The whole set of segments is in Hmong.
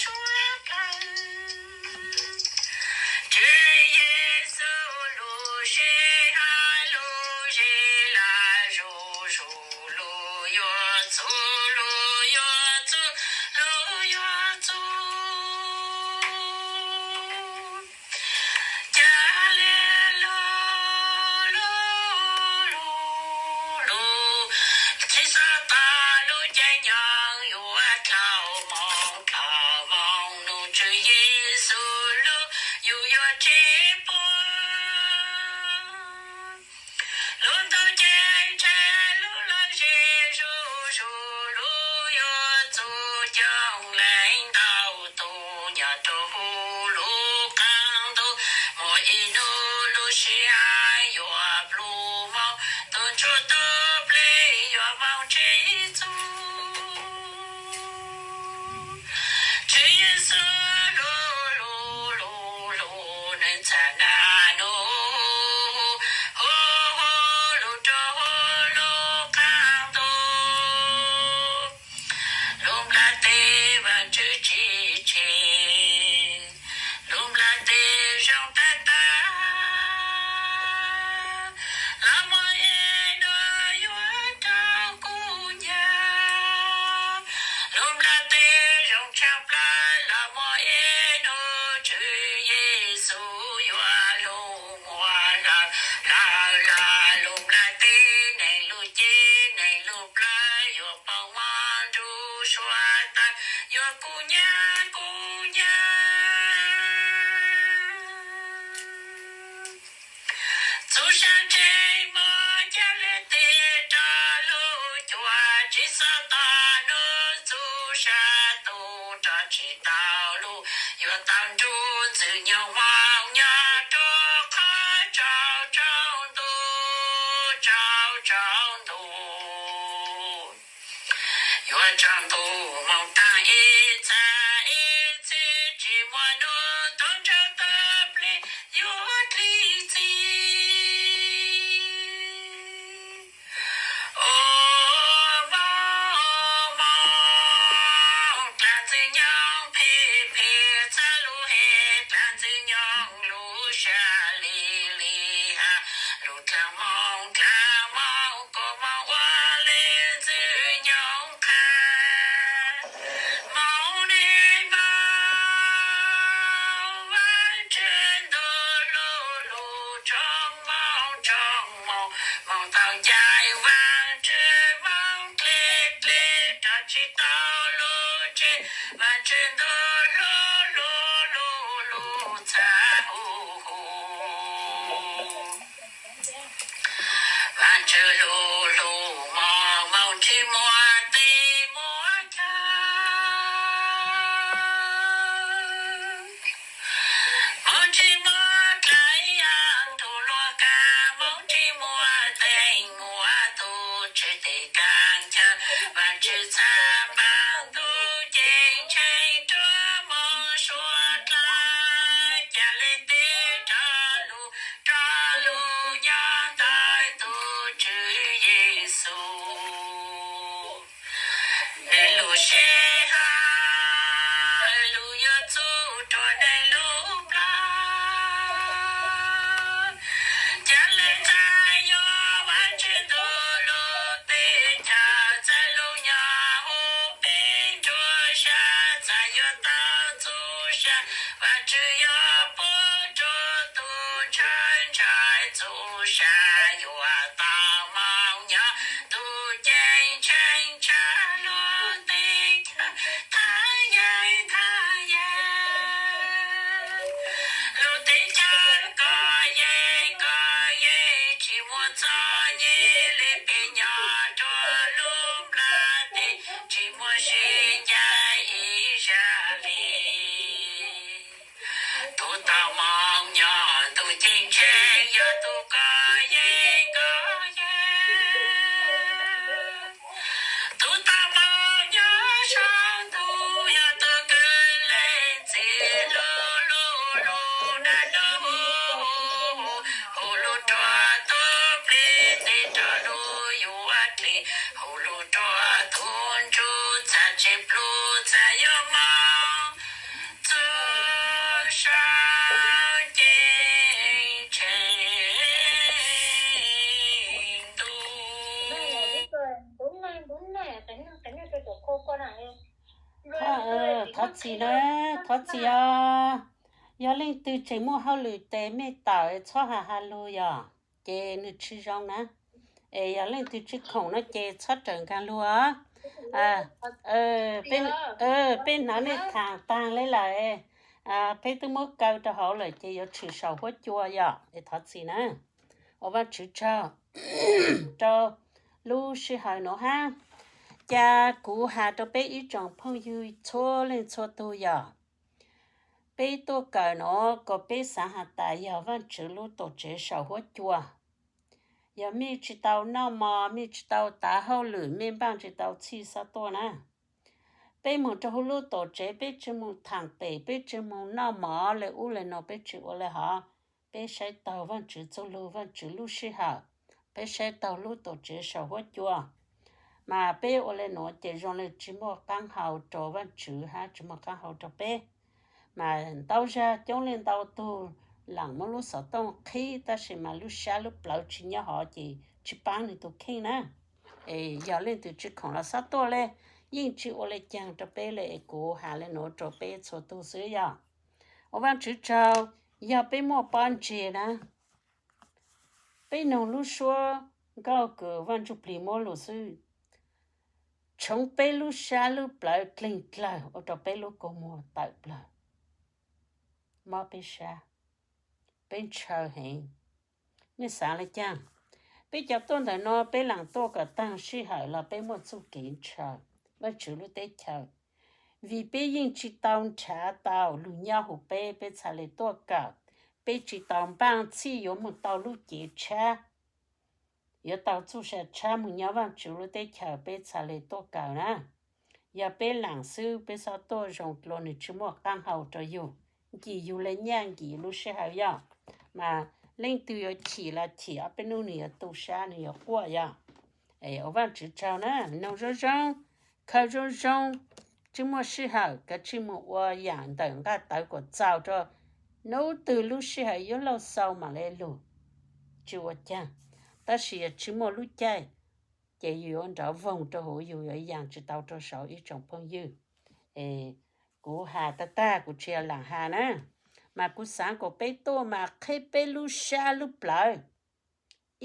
suav plawg. Tswv Yexus lub sij hawm lub zis lawm zuj zus lub yuav txuj lub yuav txuj lub yuav txuj. Cas li lub, lub, lub, lub tsis xav tau lub caij nyoog yuav dlaug moo dlaug moo nug Tswv Yexus lub yus yuav tsis pub. Lub ntuj ceeb tsheej lub los ze zuj zus lub yuav txuj coob leej ntau tus nyob rau huv lub qab ntuj. Muaj ib hnub lub sij hawm yuav ploj moo, tus ntsuag tus plig yuav moo tsis txuj. Tswv Yexus lub, lub, lub, lub, nws txham nag nub hu, hu, hu lug rau huv lub qab ntuj. Lub nplaj teb Vaajtswv tsim tseg, lub nplaj teb zoo tag tag. Los muaj ib hnub yuav raug kub hnyiab, lub nplaj teb zoo tshaj plawg. Los muaj ib hnub Tswv Yexus yuav lug muag lawm, lawm, lawm lub nplaj teb. Neeg lub cev neeg lub plawv yuav poob mob nruj suav tawg, yuav kub hnyiab, kub hnyiab. Txuj sa tseem muaj, ca le tes rau lub cua, tsis xav tau hnub txuj sa tu rau tsis tau lub, yuav tau nrug ntxwg nyoog moog nyob rua qhov tsaus, tsaus ntuj, tsaus, tsaus ntuj. Yuav tsaus ntuj moog taag ib txha ib txhis, tsis muaj nub tuaj ntshaw tuaj plig yuav dlig txi. O, moog, moog, dlaag ntxwg nyoog phem phem, txhaj lug hem dlaag ntxwg nyoog lub sab lig lig hab lub dlaag moog, dlaag moog, koj moog ua le ntxwg nyoog qha. Moog ne moog, Vaajtswv ntuj lug lug, tsoom moog tsoom moog, moog tau ncaim Vaajtswv, moog dle dle rau tsis tau lub tsev, Vaajtswv ntuj lug lug lug lug txhaj huv huv. Vaajtswv lug lug moog, moog tsis muaj teb muaj chaw, moog tsis muaj dlej yaam tug luag kaaj, moog tsis muaj teeb muaj tug tswv teg kaaj chaw. Vaajtswv txhaj paab tug ceeb tsheej rua moog suav dlawg, ca le teb rau lug, rau lug nyob ntawm tug Tswv Yexus. Neeg lub sij hawm lug yuav txug rua neeg lub plawv, ca le txhaj yuav Vaajtswv ntuj lub teb chaws, txhaj lug nyob huv peb nruab sab, txhaj yuav tau txuj sa, Vaajtswv yuav pub rua tug ntshai ntshai, txuj sa yuav tau moog nyob tug ceeb tsheej tshaj lub teb chaws. Thaj yeeb, thaj yeeb, lub teb chaws koj yeej, koj yeej tsis muaj txom nyem le, peb nyob rua lub nplaj teb tsis muaj sib ncaim ib zag le. Txim na, thov txim os. Yog leej twg tseem muaj hauj lwm tes mej tawm txhob has has lug yog, ces nws tsis zoo na. Es yog leej twg tsis khoom no ces txhob rawm nkaag lug os. Peb hnov nej thaam taag le lawm, peb twb muab kaw rau hauv lawm ces yuav tshwm saum huab cua yog es thov txim na. Ua Vaajtswv tsaug rau lub sij hawm nuav hab. Ca kuv has rau peb ib tsoom phooj ywg txhua leej txhua tug yog, peb tuaj kawm nuav kom peb xaav has tas yog Vaajtswv lub tuam tsev saum huab cua. Yog mej tsis tau noj mov, mej tsis tau tav hauj lwm, mej npaaj tsis tau txhij xob tuaj na. Peb moog rau huv lub tuam tsev, peb tsis moog thaam pem, peb tsis moog noj mov le ub le nuav, peb tsis ua le hov. Peb saib taug Vaajtswv txuj lug, Vaajtswv lub sij hawm, peb saib taug lub tuam tsev saum huab cua. Mas peb ua le nuav ces zoo le tsis muaj qaab hau rau Vaajtswv hab tsis muaj qaab hau rau peb. Mas ntau zag coob leej ntau tug laam muab lub xov tooj qhib tab sis mas lub sab lub plawv tsis nyob hov ces tsis paab nwg tug kheej na. Es yog leej twg tsis khoom los xob tuaj le, yeej tsis ua le caag rau peb le es kuv has le nuav rau peb txhua tug xwb yog. Ua Vaajtswv tsaug, yog peb muaj pob ntseg na, peb noog lub suab nkauj kws Vaaj Ntsuj Plig muab lug xwb, tshoov peb lub sab lub plawv dleeg dlawg ua rau peb lub kua muag tawm plawg, mob peb sab, peb ntshaw heev. Nej xaav le caag? Peb cov tuaj ntawm no peb laam tuaj kom taag sij hawm los peb muaj txuj kev ntshaw Vaajtswv lub teb chaws, vim peb yeej tsis tau nrhav tau lug nyob huv peb, peb txhad le tuaj kawm. Peb tsis tau npaaj txhij yuav moog tau lub cev tshab, yuav tau txuj sa tshab moog nyob Vaajtswv lub teb chaws, peb txhad le tuaj kawm na. Yog peb laam xwb peb xob tuaj zoo dlua, nwg tsis muaj qaab hau rau yug, nkim yug le nyaj nkim lub sij hawm yog. Mas leej twg yuav chim los chim, ob peb nub nwg yuav tu sab nwg yuav quaj yog. Ua Vaajtswv tsaug na, noog zoo zoo, khaws zoo zoo, tsis muaj sij hawm kav tsij moog ua yaam ntawm nqaj tawv kom txaus rau nub twg lub sij hawm yuav lauj xau mam le lug, tsis ua caag. Tab sis yog tsis muaj lub caij ces yug yuav nrov voog rau huv, yug yuav yaam tsis tau rau saud ib tsoom phooj ywg. Es kuv has tag tag kuv tsis yog laam has na, mas kuv xaav kom peb tuaj mas qheb peb lub sab lub plawv.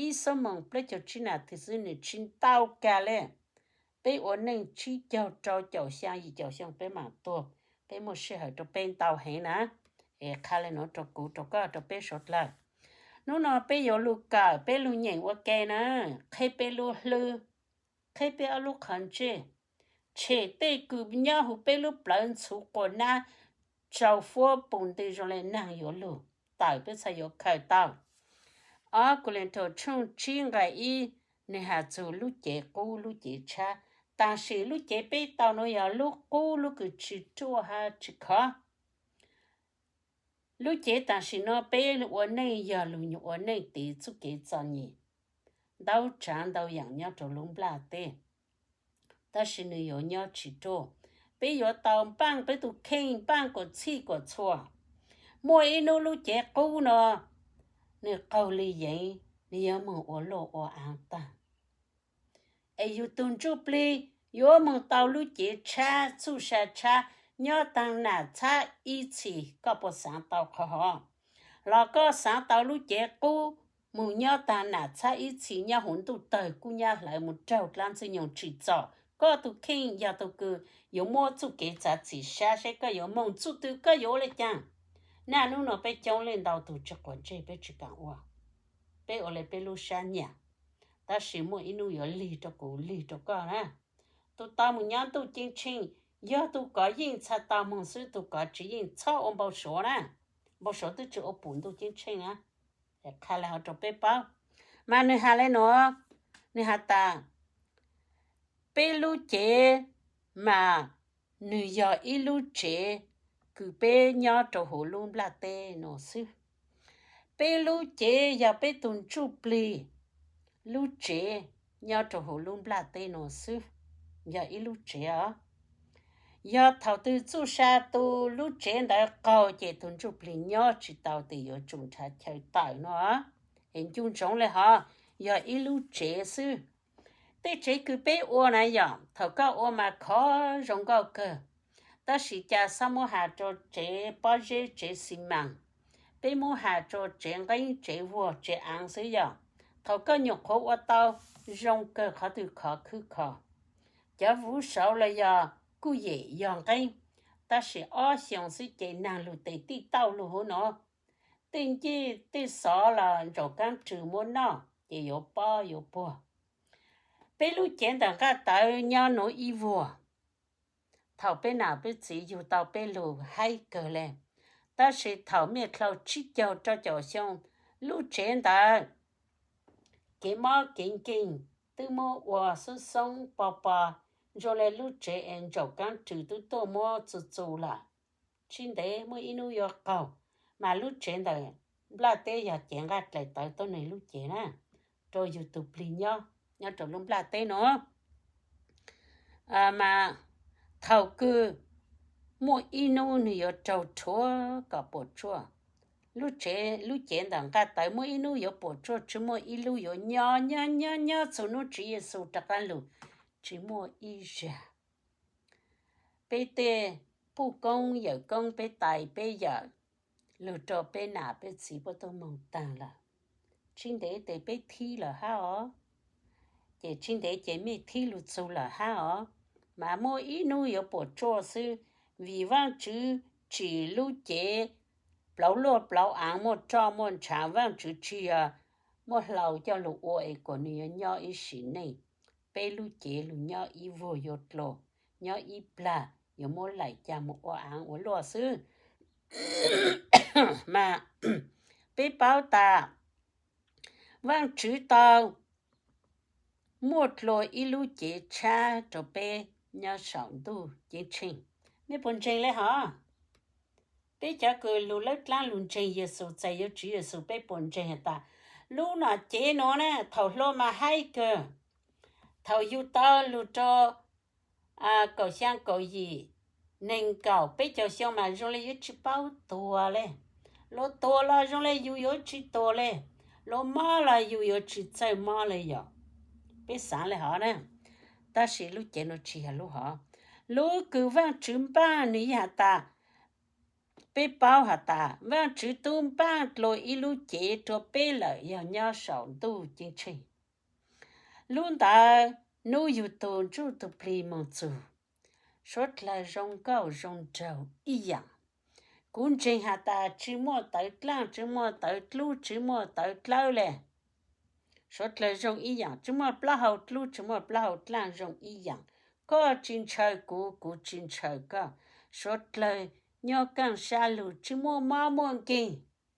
Ib xuab moos plaub caug tsib nas this xwb, nwg tsis ntau kag le. Peb ua neej tsib caug rau caum xyaa yim caum xyoo peb mam tuag, peb muaj sij hawm rau peb ntau heev na. Es qha le nuav rau kuv rau koj rau peb suav dlawg. Hnub no peb yuav lug kawm, peb lug nyeem ua ke na, qheb peb lub hlwb, qheb peb ob lub qhov ntsej, tshem tej kws nyob huv peb lub plawv ntxhuv quas nab, tsau fuab pum ntws zoo le naag yuav lug tawm, peb txhad yuav khaws tau. Ob Kuv Leeg Thau tshooj tsib nqai ib, nwg has txug lub cev qub lub cev tshab. Tam sim lub cev peb tau nuav yog lub qub, lub kws tsis ruaj hab tsis khov. Lub cev tam sim no peb ua neej yog lug nyuas ua neej tiv txuj kev txom nyem, ntau tsaav ntau yaam nyob rau lub nplaj teb, tab sis nwg yuav nyob tsis ruaj. Peb yuav tau npaaj peb tug kheej, npaaj kom txhij kom txhua. Muaj ib nub lub cev qub no nwg qaug li yeev, nwg yuav moog ua luaj ua aav taag. Es yug tug ntsuj plig yuav moog tau lub cev tshab, txuj sa tshab, nyob taag nam txhab ib txhis, koj puas xaav tau qhov hov? Los koj xaav tau lub cev qub moog nyob taag nam txhab ib txhis nyob huv ntuj tawg kub nyab hlawv moog raug dlaab ntxwg nyoog tsim txom? Koj tug kheej yog tug kws yuav muab txuj kev txav txim sab seb koj yuav moog txuj twg, koj yuav ua le caag. Naj nub no peb coob leej ntau tug tsis quav ntsej, peb tsis kaam ua, peb ua le peb lub sab nyam. Tab sis muaj ib nub yuav lig rau kuv lig rau koj na. Tug tau moog nyob ntuj ceeb tsheej, yog tug kov yeej txhad tau moog xwb, tug kov tsis yeej txhob ua npau suav na. Npau suav twb tsis ua pum ntuj ceeb tsheej na. Qha le hov rau peb paub. Mas nwg has le nuav, nwg has tas, peb lub cev mas nwg yog ib lub tsev kws peb nyob rau huv lub nplaj teb nuav xwb. Peb lub cev yog peb tug ntsuj plig lub tsev nyob rau huv lub nplaj teb nuav xwb, yog ib lub tsev os. Yog thaum twg txuj sa tu lub tsev ntawd qaug ces tug ntsuj plig nyob tsis tau, tes yuav tsum nrhav chaw tawm no. Es ncu ntsoov le hov, yog ib lub tsev xwb. Tej tsev kws peb ua na yom, thaum koj ua mas khov zoo nkauj kawg, Tab sis cas xob muab has rau tsev pob zeb tsev xis mas, peb muab has rau tsev nqeeb tsev vuag tsev aav xwb yog. Thaum koj nyuam qhuav ua tau zoo kawg qhov twg khov khwb kho, cov vuv saud los yog kuj yem yog nqeeb, tab sis ob xyoo xwb ces nag lug tes tij tauj lug huv no, tej ncej tej xov los ntsaum kaab rwg muab noj ces yuav pob yuav puag. Peb lub cev ntawm nqaj tawv nyob nuav ib vuag. Thaum peb nam peb txiv yug tau peb lug haib kawg le, tab sis thaum mej dlhau tsib caug rau caum xyoo, lub tsev ntawd kev mob kev nkeeg twb muab ua xoob xoob pos pos, zoo le lub tsev es ntsaum kaab rwg twb tuaj muab txu txu lawm. Tsis ntev muaj ib nub yuav qaug, mas lub tsev ntawm nplaj teb yog cev nqaj dlaim tawv tuab neeg lub cev na, rau yug tug plig nyob, nyob rau lub nplaj teb no. Mas thaum kws muaj ib nub nwg yuav raug rhuav kom puam tsuaj. Lub tsev, lub cev ntawm nqaj tawv muaj ib nub yuav puam tsuaj, tsis muaj ib lub yuav nyob nyob nyob nyob txug nub Tswv Yexus rov qaab lug, tsis muaj ib zag. Peb tej puj koob yawm koob, peb tais peb yawm, lug rau peb nam peb txiv puab tuaj moog taag lawm. Tsis ntev tes peb thib lawm hab os. Ces tsis ntev ces mej thib lug txug lawm hab os. Mas muaj ib nub yuav puam tsuaj xwb, vim Vaajtswv tsim lub cev plauv luaj plauv aav, muaj roj muaj ntshav, Vaajtswv tsis yog muaj hlau coj lug ua es kuas nwg yuav nyob ib sim neej. Peb lub cev lug nyob ib vuag yuav dlua, nyob ib plag yuav muab laim cag mus ua aav ua luaj xwb. Mas peb paub tas Vaajtswv tau muaj dlua ib lub cev tshab rau peb nyob saum ntuj ceeb tsheej. Mej puas ntseeg le hov? Peb cov kws lug lawb dlaab lug ntseeg Yexus, txais yuav Tswv Yexus, peb puas ntseeg has tas lub nom cev nuav na thaum hluas mas haib kawg, thaum yug tau lug rau kaum xyaa kaum yim, neeg kaum peb caug xyoo mas zoo le yuav tsis paub tuag le. Luag tuag los zoo le yug yuav tsis tuag le, luag mob los yug yuav tsis txawj mob le yog. Peb xaav le hov na, tab sis lub cev nuav tsis yog lub hov. Lub kws Vaajtswv npaaj nwg yeej has tas, peb paub has tas Vaajtswv tub npaaj dlua ib lub cev rua peb lawm yog nyob saum ntuj ceeb tsheej. Lub ntawd nub yug tug ntsuj tug plig moog txug, suav dlawg zoo nkauj zoo nraug ib yaam. Kuv ntseeg has tas tsis muaj tawv dlaaj, tsis muaj tawv dlub, tsis muaj tawv dlawb le. Suav dlawg zoo ib yaam, tsis muaj plaub hau dlub, tsis muaj plaub hau dlaaj, zoo ib yaam. Koj tsis ntshaw kuv, kuv tsis ntshaw koj. Suav dlawg nyob kaaj sab lug, tsis muaj mob muaj nkeeg,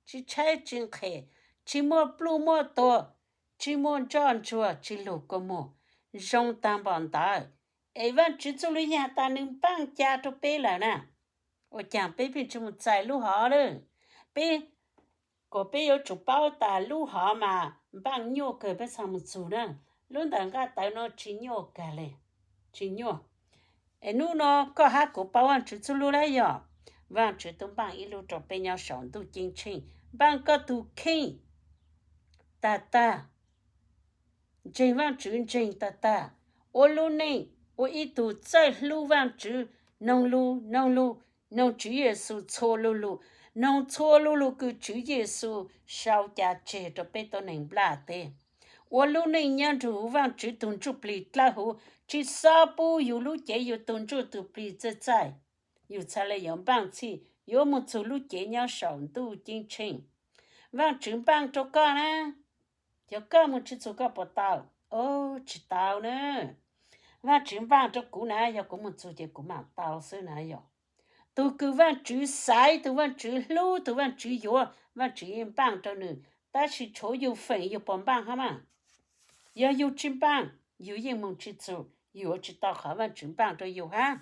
tsis tshaib tsis nqhis, tsis muaj pluj muaj tuag, tsis muaj ntsoj ntsuag, tsis lug kua muag, zoo taag npaum ntawd. Es Vaajtswv txuj lug yeej has tas nwg npaaj ca rua peb lawm na. Ua caag peb pheej tsis moog txais lub hov lawm? Peb, kuas peb yuav tsum paub tas lub hov mas npaaj nyuaj kawg peb txhaj moog txug na. Lub ntawm nqaj tawv nuav tsis nyuaj kag le, tsis nyuaj. Es nub nuav koj hab kuv paub Vaajtswv txuj lub lawm yog, Vaajtswv tub npaaj ib lub rua peb nyob saum ntuj ceeb tsheej, npaaj koj tug kheej tag tag. Ntseeg Vaajtswv ntseeg tag tag, ua lub neej ua ib tug txawj hlub Vaajtswv, noog lug noog lug, noog Tswv Yexus txhua lu lug, noog txhua lu lug kws Tswv Yexus sau ca tseg rua peb tuab neeg nplaj teb. Ua lub neej nyob nrug huv Vaajtswv tug ntsuj plig dlawb huv, tsis xob pub yug lub cev yug tug ntsuj tug plig txawj txaij. Yug txhaj le yuav npaaj txhij yuav moog txug lub cev nyob saum ntuj ceeb tsheej. Vaajtswv npaaj rua koj na, yog koj moog tsis txug koj puas tau? O, tsis tau na. Vaajtswv npaaj rua kuv na, yog kuv moog txug ces kuv maam tau xwb na yog. Tug kws Vaajtswv xaiv, tug Vaajtswv hlub, tug Vaajtswv yuav, Vaajtswv yeej npaaj rua nwg, tab sis tshuav yug feem yug puas npaaj hab mas. Yog yug tsis npaaj, yug yeej moog tsis txug, yug yuav tsis tau qhov Vaajtswv npaaj rua yug hab.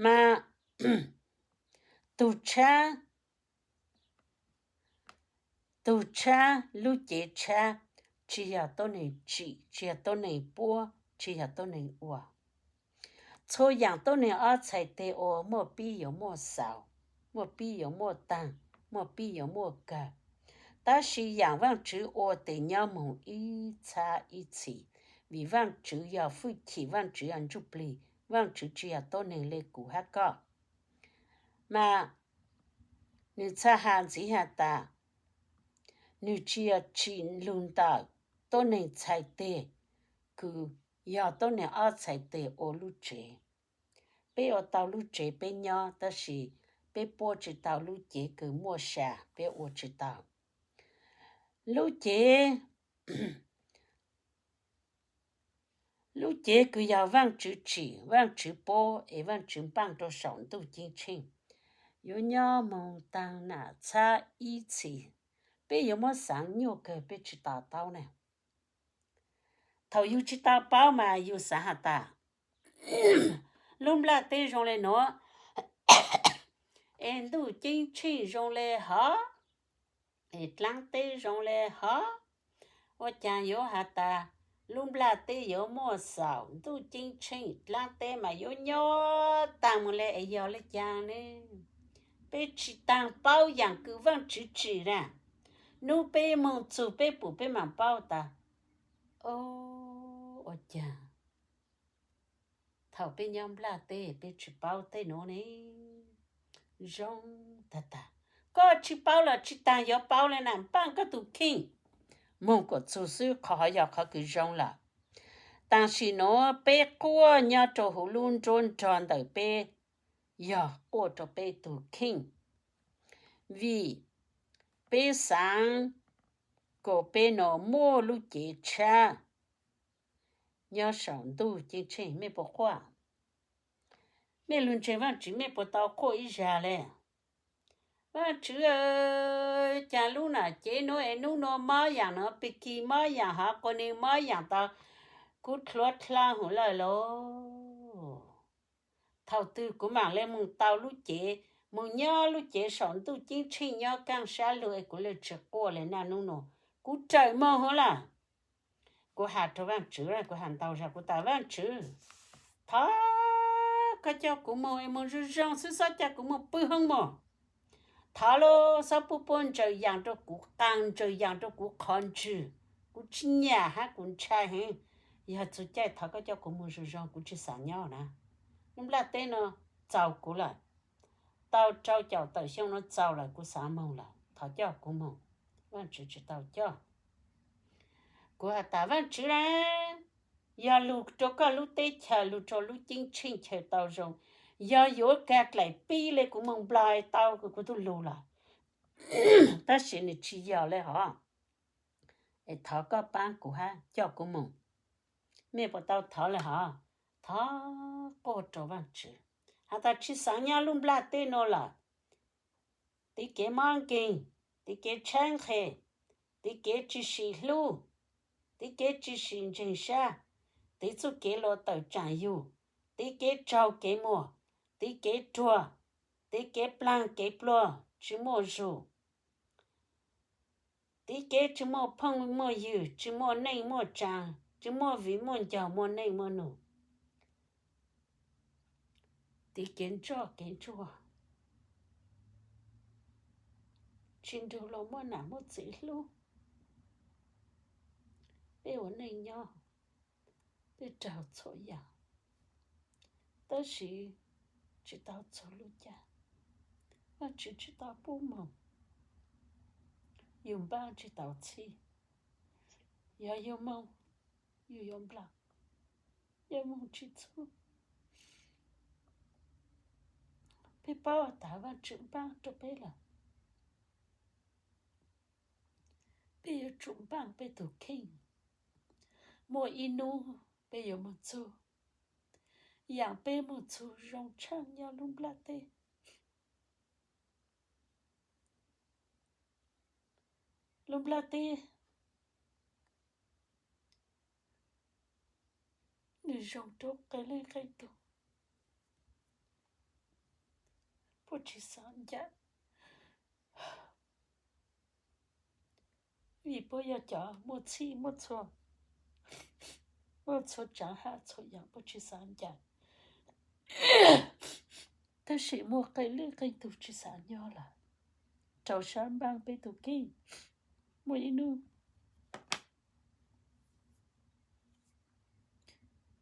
Mas tug tshab, tug tshab, lub cev tshab tsis yog tuab neeg tsim, tsis yog tuab neeg puab, tsis yog tuab neeg ua. Txhua yaam tuab neeg ob txhais teg ua, muaj pib yuav muaj xaus, muaj pib yuav muaj taag, muaj pib yuav muaj kawg. Tab sis yaam Vaajtswv ua tes nyob moog ib txhab ib txhis, vim Vaajtswv yog fwj chim, Vaajtswv yog ntsuj plig, Vaajtswv tsi yog tuab neeg le kuv hab koj. Mas nwg txhaj has ntxiv has tas, nwg tsi yog tsim lug ntawm tuab neeg txhais teg, kws yog tuab neeg ob txhais teg ua lub tsev. Peb ua tau lub tsev peb nyob, tab sis peb puab tsi tau lub cev kws muaj sa, peb ua tsi tau. Lub cev, lub cev kws yog Vaajtswv tsim, Vaajtswv puab es Vaajtswv npaaj rua saum ntuj ceeb tsheej, yuav nyob moog taag nam txhab ib txhis. Peb yuav muab xaav nyuaj kawg, peb tsi to taub na. Thaum yug tsi tau paub mas yug xaav has tas, lub nplaj teb zoo le nuav, es ntuj ceeb tsheej zoo le hov, es dlaab teb zoo le hov. Ua caag yuav has tas lub nplaj teb yuav muaj xaum, ntuj ceeb tsheej, dlaab teb mas yuav nyob taag moog le es yog le caag ne? Peb tsi taag paub yaam kws Vaajtswv tsim na. Nub peb moog txug peb pum peb maam paub tas, o, ua caag thaum peb nyob nplaj teb peb tsi paub tej nuav ne? Zoo tag tag. Koj tsi paub los tsi taag yuav paub le na, npaaj koj tug kheej moog kuas txug xwb, qhov hov yog qhov kws zoo lawm. Tam sim nuav peb quaj nyob rua huv lub nruab nrog ntawm peb, yog quaj rua peb tug kheej, vim peb xaav kuas peb nuav muaj lub cev tshab nyob saum ntuj ceeb tsheej. Mej puas quaj? Mej lug ntseeg Vaajtswv mej puas tau quaj ib zag le? Vaajtswv, caag lub nam cev nuav es nub nua mob yaam nuav, pig kig mob yaam hov, quas nwg mob yaam tau, kuv dlhuav dlha hum lawm lauj. Thaum twg kuv maam le moog tau lub cev, moog nyob lub cev saum ntuj ceeb tsheej nyob kaaj sab lug es kuv le tsi quaj le naj nub nua. Kuv rawm moog hov lawm. Kuv has rua Vaajtswv, kuv has ntau zag kuv tas, Vaajtswv, thov koj coj kuv moog es moog zoo zoo xwb, xob coj kuv moog pw hoob mog. Thov lauj, xob pub puab ntsaws yaam rua kuv qaa, ntsaws yaam rua kuv qhov ntswg. Kuv tsi nyam hab kuv ntshai heev. Yog txug caij thov koj coj kuv moog zoo zoo, kuv tsi xaav nyob na. Lub nplaj teb nuav txaus kuv lawm. Tau rau caum tawm xyoo nuav txaus lawm, kuv xaav moog lawm, thov coj kuv moog. Vaajtswv tsi tau coj. Kuv has tas, Vaajtswv na, yog lug rua koj lub teb chaws, lug rua lub ceeb tsheej chaw tau zoo, yog yuav kag dlaim pib le kuv moog nplog tau kuv tug lug lawm, tab sis nwg tsi yog le hov. Es thov koj paab kuv hab coj kuv moog. Mej puas tau thov le hov? Thov quaj rua Vaajtswv has tas, tsi xaav nyob lub nplaj teb nuav lawm. Tiv kev mob nkeeg, tiv kev tshaib nqhis, tiv kev tsi sim hlub, tiv kev tsi sim ntseeg sab, tiv txuj kev luas tawm tsaam yug, tiv kev tsaug kev muag, tiv kev ruag, tiv kev plaag kev pluag tsi muaj zug, tiv kev tsi muaj phooj muaj ywg, tsi muaj neej muaj tsaa, tsi muaj viv muaj ncaus, muaj neej muaj nug, tiv kev ntsoj kev ntsuag, tsi nrug luas muaj nam muaj txiv hlub. Peb ua neej nyob, peb raug txhua yaam, tab sis tsi tau txug lub caij. Vaajtswv tsi tau pub moog, yug npaab tsi tau txhij. Yog yug moog, yug yuav nplaag, yog moog tsi txhub. Peb paub tas Vaajtswv npaab rua peb lawm, peb yuav tsum npaaj peb tug kheej. Muaj ib nub peb yuav moog txug yaam peb moog txug zoo tshaaj nyob lub nplaj teb. Lub nplaj teb nwg zoo rua qee leej qee tug, puab tsi xaav ncaim, vim puab yog cov muaj txhij muaj txhua, muaj txhua tsaav hab txhua yaam puab tsi xaav ncaim. Tab sis muaj qee leej qee tug tsi xaav nyob lawm, rau sab npaaj peb tug kheej. Muaj ib nub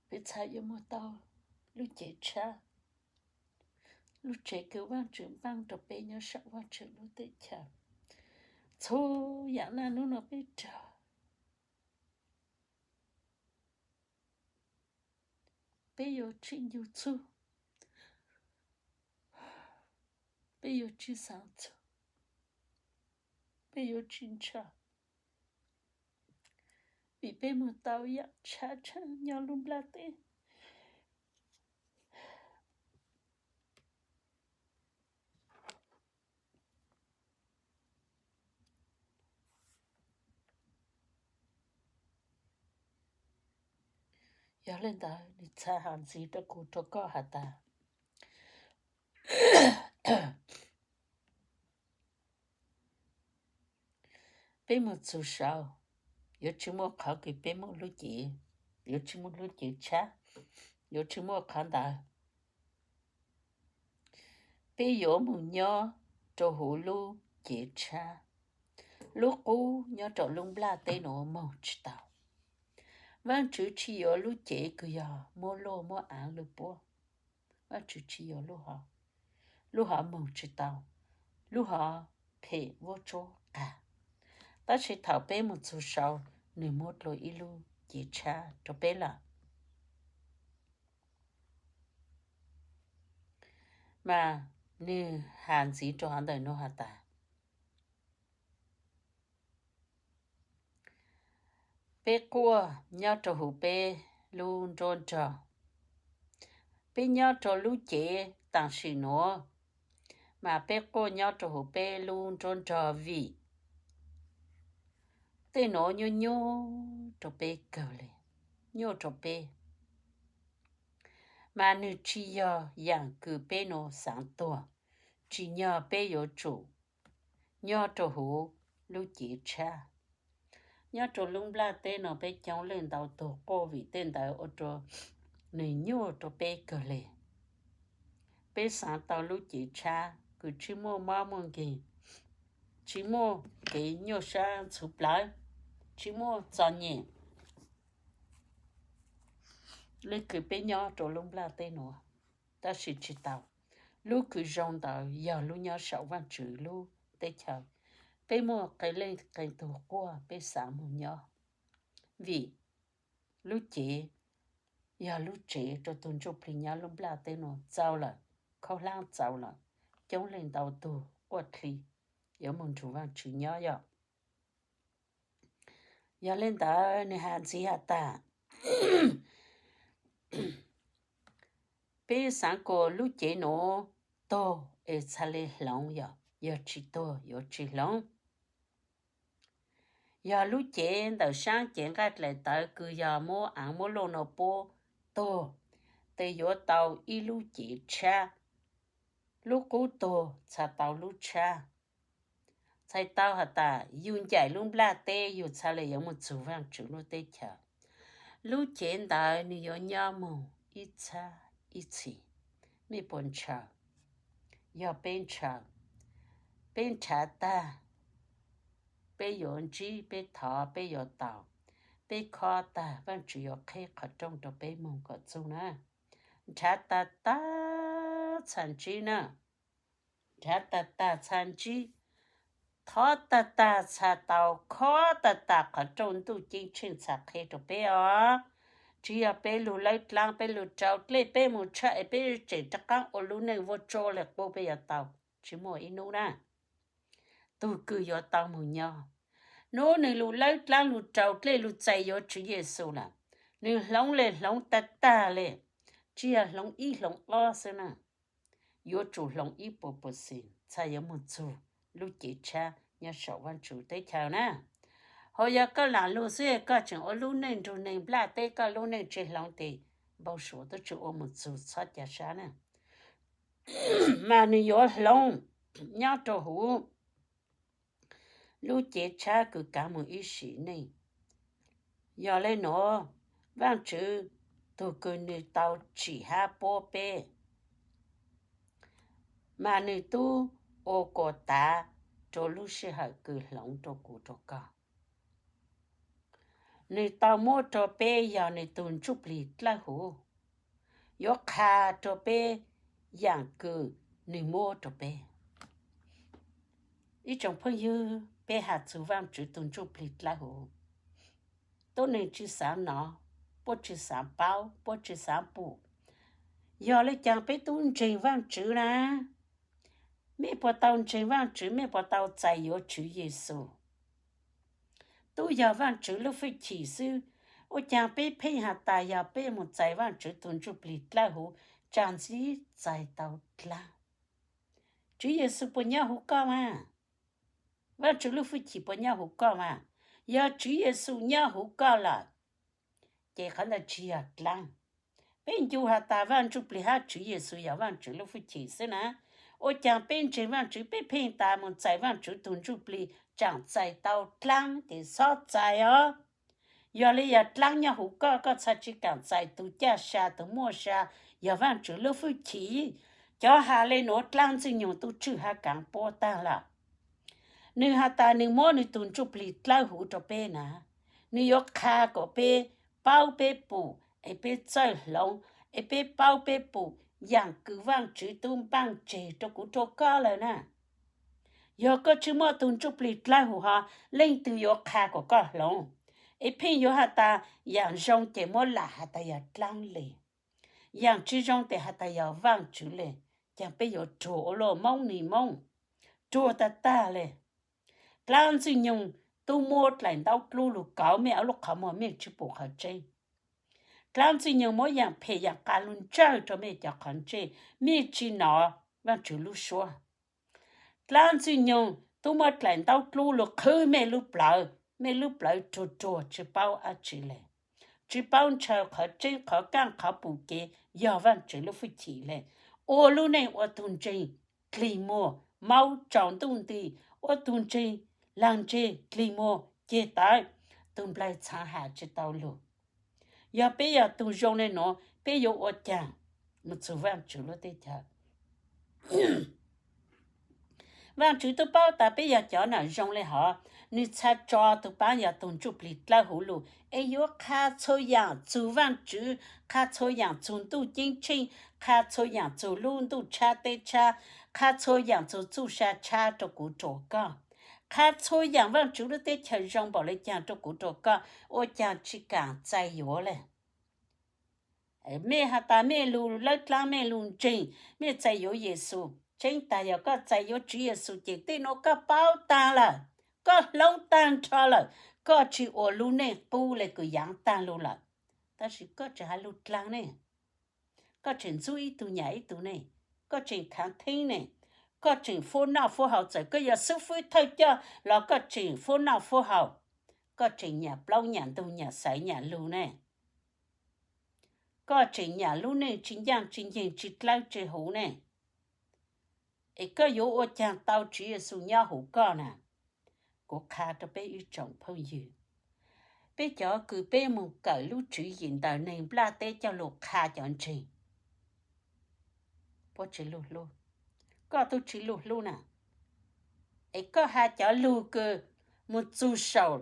peb txhad yuav moog tau lub cev tshab, lub tsev kws Vaajtswv npaaj rua peb nyob saum Vaajtswv lub teb chaws. Txhua yaam naj nub nua peb raug, peb yuav tsi ncu txug, peb yuav tsi xaav txug, peb yuav tsi ntshaw, vim peb moog tau yaam tshab tshab nyob lub nplaj teb. Yog le ntawd nwg txhad has ntxiv rua kuv rua koj has tas, peb moog txug saud, yuav tsi muaj qhov kws peb muaj lub cev, yuav tsi muaj lub cev tshab, yuav tsi muaj qhov ntawd. Peb yuav moog nyob rua huv lub cev tshab. Lub qub nyob rua lub nplaj teb nuav moog tsi tau. Vaajtswv tsi yuav lub cev kws yog muab luaj muab aav lug puab. Vaajtswv tsi yuav lub hov, lub hov moog tsi tau, lub hov phem vuab tsuab qas. Tab sis thaum peb moog txug saud, nwg muab dlua ib lub cev tshab rua peb lawm. Mas nwg has ntxiv rua hov ntawm nuav has tas, peb quaj nyob rua huv peb lub nruab nrog. Peb nyob rua lub cev taam sim nuav, mas peb quaj nyob rua huv peb lub nruab nrog vim tej nuav nyuaj nyuaj rua peb kawg le, nyuaj rua peb. Mas nwg tsi yog yaam kws peb nuav xaav tuag, tsim nyog peb yuav tsum nyob rua huv lub cev tshab. Nyob rua lub nplaj teb nuav peb coob leej ntau tug quaj vim tej ntawd ua rua nwg nyuaj rua peb kawg le. Peb xaav tau lub cev tshab kws tsi muaj mob muaj nkeeg, tsi muaj kev nyuaj sab ntxhuv plawv, tsi muaj txom nyem le kws peb nyob rua lub nplaj teb nuav. Tab sis tsi tau, lub kws zoo ntawd yog lub nyob saum Vaajtswv lub teb chaws. Peb muaj qee leej qee tug quaj peb xaav moog nyob, vim lub cev yog lub tsev rua tug ntsuj plig nyob lub nplaj teb nuav txaus lawm, khaub hlaab txaus lawm, coob leej ntau tug quaj dlhi yuav moog nrug Vaajtswv nyob yom. Yog le ntawd nwg has ntxiv has tas, peb xaav kuas lub cev nuav tuag es txhad le hloov, yog tsi tuag yuav tsi hloov. Yog lub cev ntawm saab cev nqaij dlaim tawv kws yog muab aav muab luaj nuav puab tuag, tes yuav tau ib lub cev tshab. Lub qub tuag txhad tau lub tshab. Txhais tau has tas yug ncaim lub nplaj teb yug txhad le yuav moog txug Vaajtswv lub teb chaws. Lub cev ntawd nwg yuav nyob moog ib txhab ib txhis. Mej puas ntshaw? Yog peb ntshaw, peb nrhav tag, peb yuav ntsib, peb thov, peb yuav tau, peb khob tag, Vaajtswv yuav qheb qhov rooj rua peb moog kom txug na. Nrhav tag tag txhad ntsib na. Nrhav tag tag txhad ntsib, thov tag tag txhad tau, khob tag tag qhov rooj ntuj ceeb tsheej txhad qheb rua peb os. Tsi yog peb lug lawb dlaab, peb lug rau dlej, peb moog tshaj es peb tseem rov qaab ua lub neej vuab tsuab le qub peb yuav tau. Tsi muaj ib nub na. Tug kws yuav tau moog nyob, nub nwg lug lawb dlaab lug rau dlej lug txais yuav Tswv Yexus lawm, nwg hloov le hloov tag tag le, tsi yog hloov ib hloov ob xwb na. Yuav tsum hloov ib puas puas xees txhad yuav moog txug lub cev tshab nyob saum Vaajtswv teb chaws na. Ho yog koj laam lug xwb koj tseem ua lub neej nrug neeg nplaj teb, koj lub neej tsi hloov tes npau suav tub tsi ua moog txug txhob ca sab na. Mas nwg yuav hloov nyob rua huv lub cev tshab kws kaav moog ib sim neej. Yog le nuav, Vaajtswv tug kws nwg tau tsim hab puab peb, mas nwg tub ua kuas tav rua lub sij hawm kws hloov rua kuv rua koj. Nwg tau muab rua peb yog nwg tug ntsuj plig dlawb huv, yuav qha rua peb yaam kws nwg muab rua peb. Ib tsoom phooj ywg, peb has txug Vaajtswv tug Ntsuj Plig Dlawb Huv, tuab neeg tsi xaav nov, puab tsi xaav paub, puab tsi xaav pum. Yog le caag peb tub ntseeg Vaajtswv na? Mej puas tau ntseeg Vaajtswv? Mej puas tau txais yuav Tswv Yexus? Tub yog Vaajtswv lub fwj chim xwb. Ua caag peb pheej has tas yog peb moog txais Vaajtswv tug Ntsuj Plig Dlawb Huv, tsaam ntsib txais tau dlaab. Tswv Yexus puas nyob huv koj mas? Vaajtswv lub fwj chim puas nyob huv koj mas? Yog Tswv Yexus nyob huv koj lawm, ces qhov ntawd tsi yog dlaab. Peb ncu has tas Vaaj Ntsuj Plig hab Tswv Yexus yog Vaajtswv lub fwj chim xwb na. Ua caag peb ntseeg Vaajtswv peb pheej tas moog txais Vaajtswv tug Ntsuj Plig tsaam txais tau dlaab, ces xob txais os. Yog le yog dlaab nyob huv koj, koj txhaj tsi kaam txais tug caj sa, tug muaj sa, yog Vaajtswv lub fwj chim. Cov has le nuav dlaab Ntxwg Nyoog tub tswj hab kaav puab taag lawm. Nwg has tas nwg muab nwg tug Ntsuj Plig Dlawb Huv rua peb na, nwg yuav qha kom peb paub peb pum, es peb txawj hloov, es peb paub peb pum yaam kws Vaajtswv tub npaaj tseg rua kuv rua koj lawm na. Yog koj tsi muaj tug Ntsuj Plig Dlawb Huv ho, leej twg yuav qha kom koj hloov? Es pheej yuav has tas yaam zoo ces muab lam has tas yog dlaab le. Yaam tsi zoo tes has tas yog Vaajtswv le. Caag peb yuav ruag ua luaj, Moob nwg Moob, ruag tag tag le. Dlaab Ntxwg Nyoog tub muab dlaim ntaub dlub lug kauv mej ob lub qhov muag, mej tsi pum qhov tseeb. Dlaab Ntxwg Nyoog muab yaam phem yaam qas lug ntsawj rua mej cov qhov ntsej, mej tsi nov Vaajtswv lub suab. Dlaab Ntxwg Nyoog tub muab dlaim ntaub dlub lug qhwv mej lub plawv, mej lub plawv ruag ruag tsi paub dab tsi le, tsi paub ntshaw qhov tseeb qhov kaaj qhov pum kev yog Vaajtswv lub fwj chim le. Ua lub neej ua tug ntseeg dlig muag, maub tsaus ntuj nti, ua tug ntseeg laag ntseg dlig muag ceg tawv, tug nplaig txhaav has tsi tau lug. Yog peb yog tug zoo le nuav, peb yuav ua caag moog txug Vaajtswv lub teb chaws? Vaajtswv tub paub tas peb yog cov nam zoo le hov, nwg txhaj tso tug paab yog tug Ntsuj Plig Dlawb Huv lug es yuav qha txhua yaam txug Vaajtswv, qha txhua yaam txug ntuj ceeb tsheej, qha txhua yaam txug lub ntuj tshab teb tshab, qha txhua yaam txug txuj sa tshab rua kuv rua koj, qha txhua yaam Vaajtswv lub teb chaws zoo npaum le caag rua kuv rua koj, ua caag tsi kaam txais yuav le? Mej has tas mej lug lawb dlaab, mej lug ntseeg, mej txais yuav Yexus. Tseeb tag yog koj txais yuav Tswv Yexus ces tej nuav koj paub taag lawm, koj hloov taag nrho lawm, koj tsi ua lub neej qub le kws yaav taag lug lawm. Tab sis koj tseem has lug dlaag ne, koj tseem ntxub ib tug nyam ib tug ne, koj tseem khaav theeb ne, koj tseem fuab noj fuab haus, txawm koj yog xwb fwb thawj coj los koj tseem fuab noj fuab haus, koj tseem nyam plaub nyam ntug nyam xaiv nyam lug ne, koj tseem nyam lub neej tsi ncaaj tsi nceeg tsi dlawb tsi huv ne, es koj yuav ua caag tau Tswv Yexus nyob huv koj na? Kuv qha rua peb ib tsoom phooj ywg, peb cov kws peb moog kawm lub tswv yim ntawm neeg nplaj teb coj lug qha cov ntseeg, puab tsi lug hlub, koj tub tsi lug hlub na, es koj has cov lug kws moog txug saum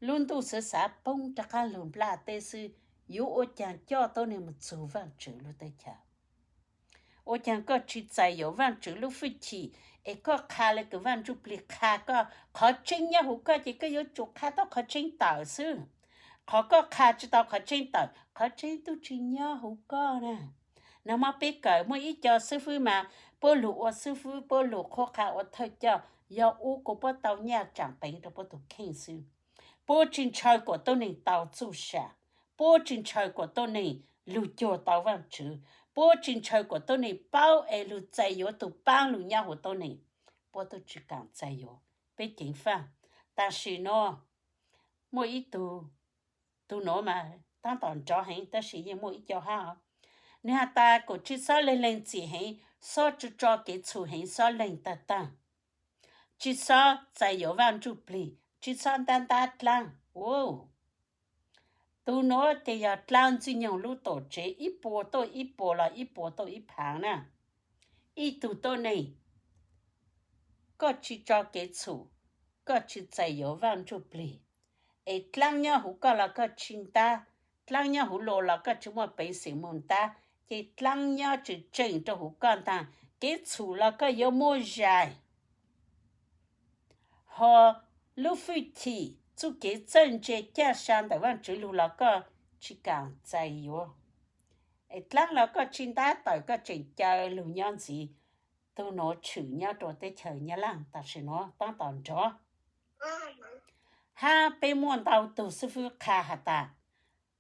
lub ntuj xwv xav poob rov qaab lug nplaj teb xwb, yuav ua caag coj tuab neeg moog txug Vaajtswv lub teb chaws? Ua caag koj tsi txais yuav Vaajtswv lub fwj chim, es koj qha le kws Vaaj Ntsuj Plig qha koj, qhov tseeb nyob huv koj ces koj yuav tsum qha tau qhov tseeb tawm xwb. Qhov koj qha tsi tau qhov tseeb tawm, qhov tseeb tub tsi nyob huv koj na. Nag hmo peb kawm muaj ib co xwb fwb mas puab lug ua xwb fwb, puab lug qhuab qha ua thawj coj, yog ua kuas puab tau nyaj tsaam peev rua puab tug kheej xwb. Puab tsi ntshaw kuas tuab neeg tau txuj sa, puab tsi ntshaw kuas tuab neeg lug cuag tau Vaajtswv, puab tsi ntshaw kuas tuab neeg paub es lug txais yuav tug paab lug nyob huv tuab neeg. Puab tub tsi kaam txais yuav, peb ceev faj. Tam sim no muaj ib tug, tug nuav mas taab tom nrov heev tab sis yeej muaj ib co hab os. Nwg has tas kuas tsi xob leeg leeg txim heev, xob tso tso kev txhum heev, xob leeg tawg tawg, tsi xob txais yuav Vaaj Ntsuj Plig, tsi xob ntab ntab dlaab. Tug nuav ces yog dlaab Ntxwg Nyoog lub tuam tsev ib puas tuaj ib puas los ib puas tuaj ib phaav na. Ib tug tuab neeg, koj tsi tso kev txhum, koj tsi txais yuav Vaaj Ntsuj Plig, es dlaab nyob huv koj los koj tsi ntab, dlaab nyob huv luag los koj tsi muaj peev xwm moog ntab, ces dlaab nyob tseem tseem rau huv koj ntaag, kev txhum los koj yuav muaj zais, ho lub fwj chim txuj kev txawj ntse caj sa ntawm Vaajtswv lug los koj tsi kaam txais yuav. Es dlaab los koj tsi ntab tawm, koj tseem caw lug nyob ntxiv, tug nuav tshwm nyob rua teb chaws Nyab Laaj tam sim nuav taab tom nrov. Hab peb muaj ntau tug xib fwb qha has tas,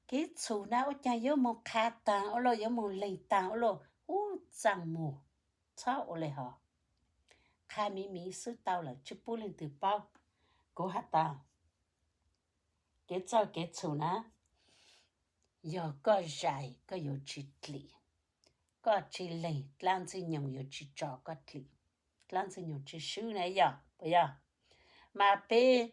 kev txhum na ua caag yuav moog qha taag ua luaj, yuav moog leeg taag ua luaj, ub txaaj muag, txhob ua le hov. Qha miv miv xwb tau lawm, tsi pub leej twg paub. Kuv has tas, kev txawj kev txhum na, yog koj zais koj yuav tsi dlim, koj tsi leeg dlaab Ntxwg Nyoog yuav tsi tso koj dlim, dlaab Ntxwg Nyoog tsi swb na yog puas yog? Mas peb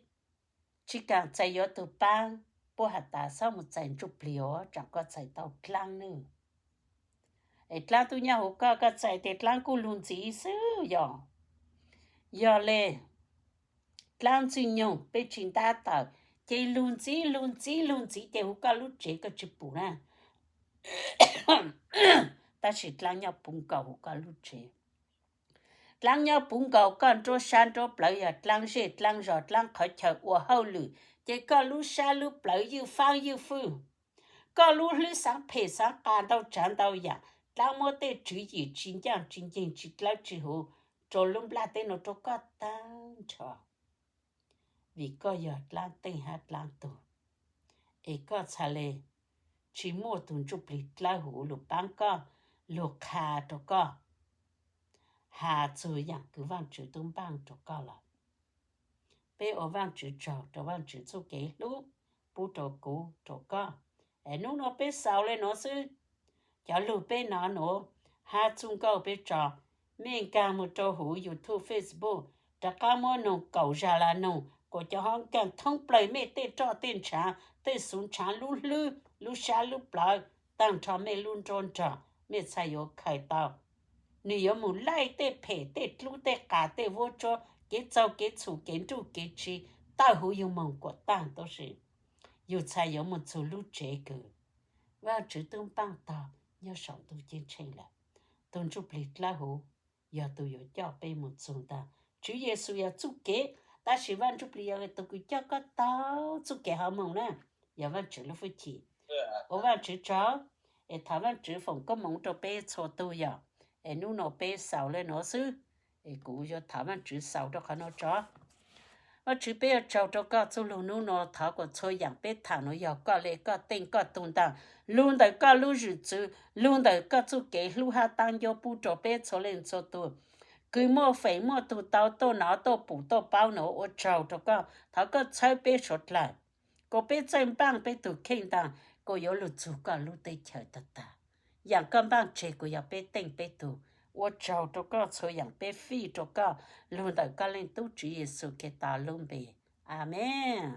tsi kaam txais yuav tug paab, puab has tas txhob moog txais ntsuj plig os, tsaam koj txais tau dlaab nawb. Es dlaab tub nyob huv koj, koj txais tes dlaab kuj lug ntxiv xwb yog. Yog le, dlaab Ntxwg Nyoog peb tsi ntab tawm, ces lug ntxiv lug ntxiv lug ntxiv ces huv koj lub tsev koj tsi pum na. Tab sis dlaab nyob puv nkaus huv koj lub tsev. Dlaab nyob puv nkaus koj nruab sab nruab plawv, yog dlaab zej dlaab zog dlaab qhov chaw ua hauj lwm, ces koj lub sab lub plawv ywj faab ywj fwj. Koj lub hlwb xaav phem xaav qas ntau tsaav ntau yam, dlaab muab tej tswv yim tsi ncaaj tsi nceeg tsi dlawb tsi huv rua lub nplaj teb nuav rua koj taag nrho. Vim koj yog dlaab teej hab dlaab tug, es koj txhad le tsi muaj tug ntsuj plig dlawb huv lug paab koj, lug qha rua koj, has txug yaam kws Vaajtswv tub npaaj rua koj lawm. Peb ua Vaajtswv tsaug rua Vaajtswv txuj kev hlub pub rua kuv rua koj. Es nub nua peb xaus le nuav xwb. Cov lug peb nov nuav, hab txuj nkauj peb tso, mej nkaag moog rua huv YouTube, Facebook, rov qaab muab noog kaum zag las noog kuas cov hov nkaag thoob plawg mej tej roj tej ntshaav tej xuv ntshaav lub hlwb lub sab lub plawv taag nrho mej lub nruab nrog, mej txhad yuav khaws tau. Nwg yuav moog laij tej phem tej dlub tej qas tej vuab tsuab kev txaug kev txhum kev nruj kev tsiv tawm huv yug moog kuas taag tub si. Yug txhad yuav moog txug lub tsev kws Vaajtswv tub npaaj tog nyob saum ntuj ceeb tsheej lawm. Tug ntsuj plig dlawb huv yog tug yuav coj peb moog txug ntag. Tswv Yexus yog txuj kev, tab sis Vaaj Ntsuj Plig yog tug kws coj koj tau txuj kev hov moog na, yog Vaajtswv lub fwj chim. Ua Vaajtswv tsaug, es thov Vaajtswv foom koob moov rua peb txhua tug yog. Es nub nua peb xaus le nuav xwb, es kuv yuav thov Vaajtswv xaus rua qhov nuav tso. Vaajtswv, peb yuav tsaug rua koj txuj lug nub nua, thov kuas txhua yaam peb thaam nuav yog koj le koj teej koj tug ntaag, lug ntawm koj lub zwm txwv, lug ntawm koj txuj kev hlub hab taab ncuab pub rua peb txhua leej txhua tug. Kws muaj feem muaj tug tau tuaj nov tuaj pum tuaj paub nuav ua tsaug rua koj, thov koj txhawb peb suav dlawg, kuas peb txawj npaaj peb tug kheej ntaag, kuas yuav lug txug koj lub teb chaws tag tag. Yaam koj npaaj tseg kuas yog peb teej peb tug. Ua tsaug rua koj txhua yaam peb fij rua koj, lug ntawm koj Leej Tub Tswv Yexus Khetos lub npe, amees.